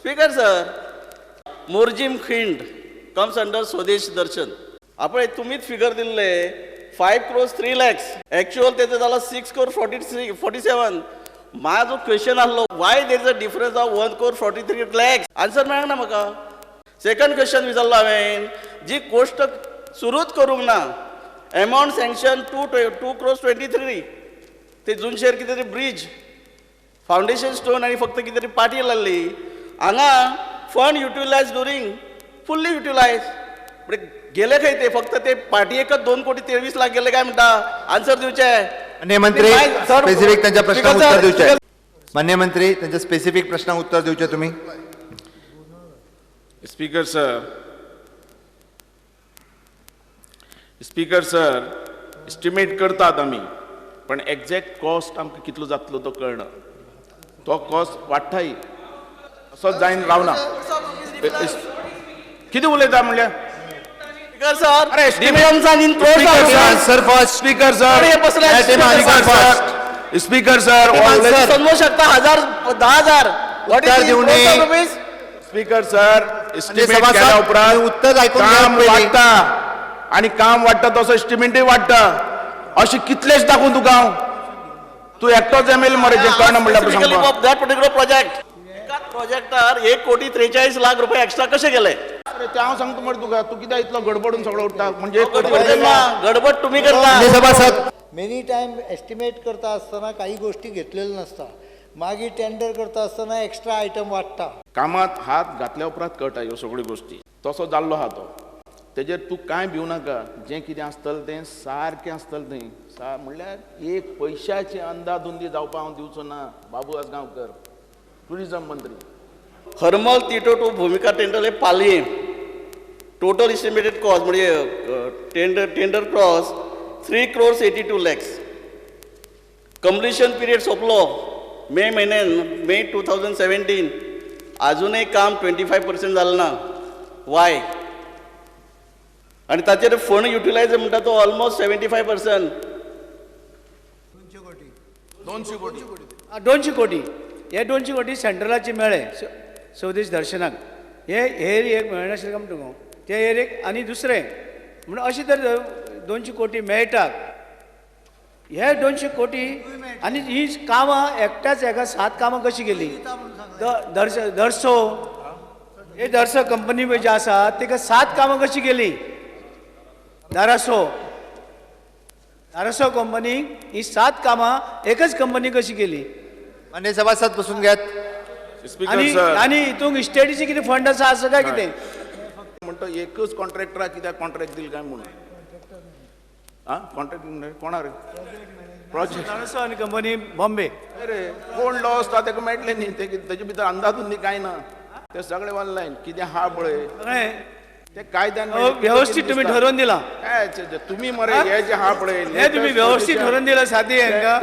Speaker sir, Morjim Khind comes under Swadesh Darshan. आपण तुम्हीच figure दिल्ले 5 crores 3 lakhs, actual तेजें जाला 6 crore 47. म्हाजो क्वेश्चन आहलो, why there is a difference of 1 crore 43 lakhs? Answer मेळना ना म्हाका. सेकंड क्वेश्चन विचारलो हांवें, जी कोश्ट सुरूच करूंक ना, एमावंट सँक्शन 2 crores 23, ते जुनशेर कितें तरी ब्रीज, फावंडेशन स्टोन आनी फक्त कितें तरी पाटी लायल्ली. हांगा fund utilise during fully utilise, म्हणजे गेले खंय ते? फक्त ते पाटयेकच 2 कोटी 23 लाख गेले काय म्हणटा? आन्सर दिवचे. मान्य मंत्री, स्पेसिफिक त्यांच्या प्रश्नाक उत्तर दिवचे. मान्य मंत्री, त्यांच्या स्पेसिफिक प्रश्नाक उत्तर दिवचे तुम्ही. Speaker sir, speaker sir, estimate करतात आमी, पण एग्जॅक्ट कॉस्ट आमकां कितलो जातलो तो कळना. तो कॉस्ट वाडटाय, असोच जायन रावना. कितें उलयता म्हणल्यार? Speaker sir, sir first. Speaker sir, speaker sir, समजू शकता 1000 10,000 उत्तर दिवं नये. स्पीकर सर, एस्टिमेट केल्या उपरांत उत्तर आयकून काम वाडटा आनी काम वाडटा तसो एस्टिमेटूय वाडटा. अशें कितलेच दाखोवन तुका हांव, तूं एकटोच एम एल मरे जें कळना म्हणल्यार that particular project, एकाच प्रोजेक्टार 1 कोटी 43 लाख रुपये एक्स्ट्रा कशे गेले? अरे ते हांव सांगता मरे तुका, तूं कित्याक इतलो गडबडून सगळो उठता? म्हणजे गडबड तुमी करता. मेनी टायम एस्टिमेट करता आसतना काही गोष्टी घेतलेल्यो नासता, मागीर टेंडर करता आसतना एक्स्ट्रा आयटम वाडटा. कामात हात घातल्या उपरांत कळटा ह्यो सगळ्यो गोश्टी. तसो जाल्लो आहा तो, तेजेर तूं कांय भिवू नाका. जें कितें आसतलें तें सारकें आसतलें. थंय म्हणल्यार एक पयशाची अंदाधुंदी जावपाक हांव दिवचो ना. बाबू आजगांवकर, टुरिजम मंत्री. हरमल तिटो टू भुमिका टेंडर हे पालयें टोटल एस्टिमेटेड कॉस्ट म्हणजे tender cost 3 crores 82 lakhs. Completion period सोंपलो मे म्हयन्यान, मे 2017. आजुनय काम 25% जालें ना. वाय? आनी ताचेर फंड युटिलायज म्हणटा तो ऑलमोस्ट 75%. 200 कोटी, 200 कोटी. हे 200 कोटी सेंट्रलाचे मेळ्ळे स्वदेश दर्शनाक. हे एरियेक मेळनाशिल्लें काय म्हणटा ते एरियेक. आनी दुसरें म्हणून अशें तर 200 कोटी मेळटात. हे 200 कोटी आनी ही कामां एकट्याच एका 7 कामां कशी गेली? दर्सो हे दर्सो कंपनी जे आसा ताका 7 कामां कशी गेली? दारासो दारासो कंपनी ही 7 कामां एकच कंपनी कशी गेली? मान्य सभासद बसून घेत. आनी हितूंक स्टेटीचे कितें फंड आसा आसा काय कितें? म्हणटा एकच कॉन्ट्रॅक्टराक कित्याक कॉन्ट्रॅक्ट दिलें काय म्हणून? आं, कॉन्ट्रॅक्ट कोणा रे? प्रोजेक्ट दारासो आनी कंपनी बॉम्बे. अरे कोण लॉस आसता ताका मेळटलें न्ही, तेजे भितर अंदाजून न्ही कांय ना, ते सगळे ऑनलायन कितें आहा पळय ते कायद्यान व्यवस्थीत तुमी ठरोवन दिलां. तुमी मरे हे जे आहा पळय हे तुमी व्यवस्थीत ठरोवन दिलां सादी हांकां.